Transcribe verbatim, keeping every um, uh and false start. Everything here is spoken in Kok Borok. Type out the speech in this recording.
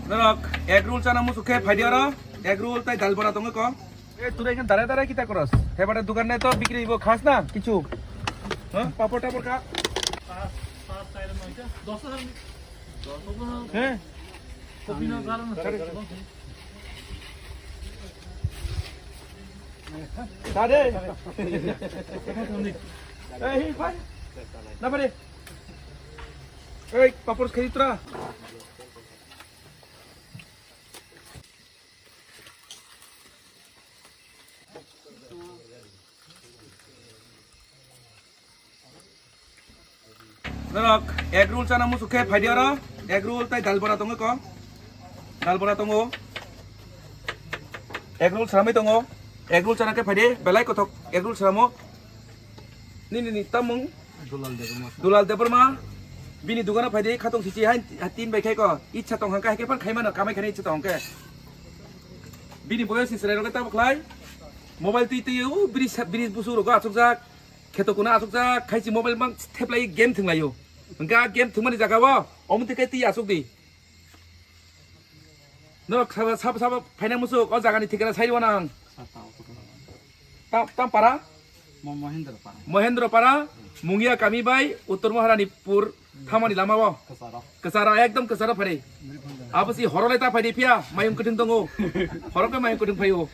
Norok egg roll chana muchuk khe phaidi oro. Egg roll tai dal bora tongo ko. E, tura ikan dare dare kita koros. Hebare dukan nai to bikri ibo khas na kichu. Ha? Papor tapor kha. He? Dade. Ei, hi, pai. Na pare. Ei, papor khedi tura. Norok egg roll chana muchuk khe phaidi oro. Egg roll tai dal bora tongo ko. Dal bora tongo. Egg roll sramwi tongo. Egg roll chana khe phaidi belai kothok egg roll sramo. Nini ni tamung Dulal Debbarma. Dulal Debbarma. Bini dugano phaidi khatong sisi hai tin bai khai ko. Ichha tong hangka hai khe phan khai mano kamai khani ichha tong khe. Bini boyos ni chwrai rok ta bwkhlai. Mobile twi twi u bridge bridge busu rogo achukjak. Kheto kuna achukjak khai si mobile mang theplai game thwnglaio. Hangka game thwngmani jaga o omo twi kai twi achuk di. Norok sabo sabo sabo phaina muchuk o jagani thikana sai rw nang. Tam tam para? Mo-, Mohendra Para. Mohendra Para, Mungia kami bai Uttor Maharanipur thamani lama o. Kwcharo. Kwcharo, ekdom kwcharo phari. Abo si horo lai ta phai di phiya, mayung kwthwng tongo. Horo khe mayung kwthwng phaio.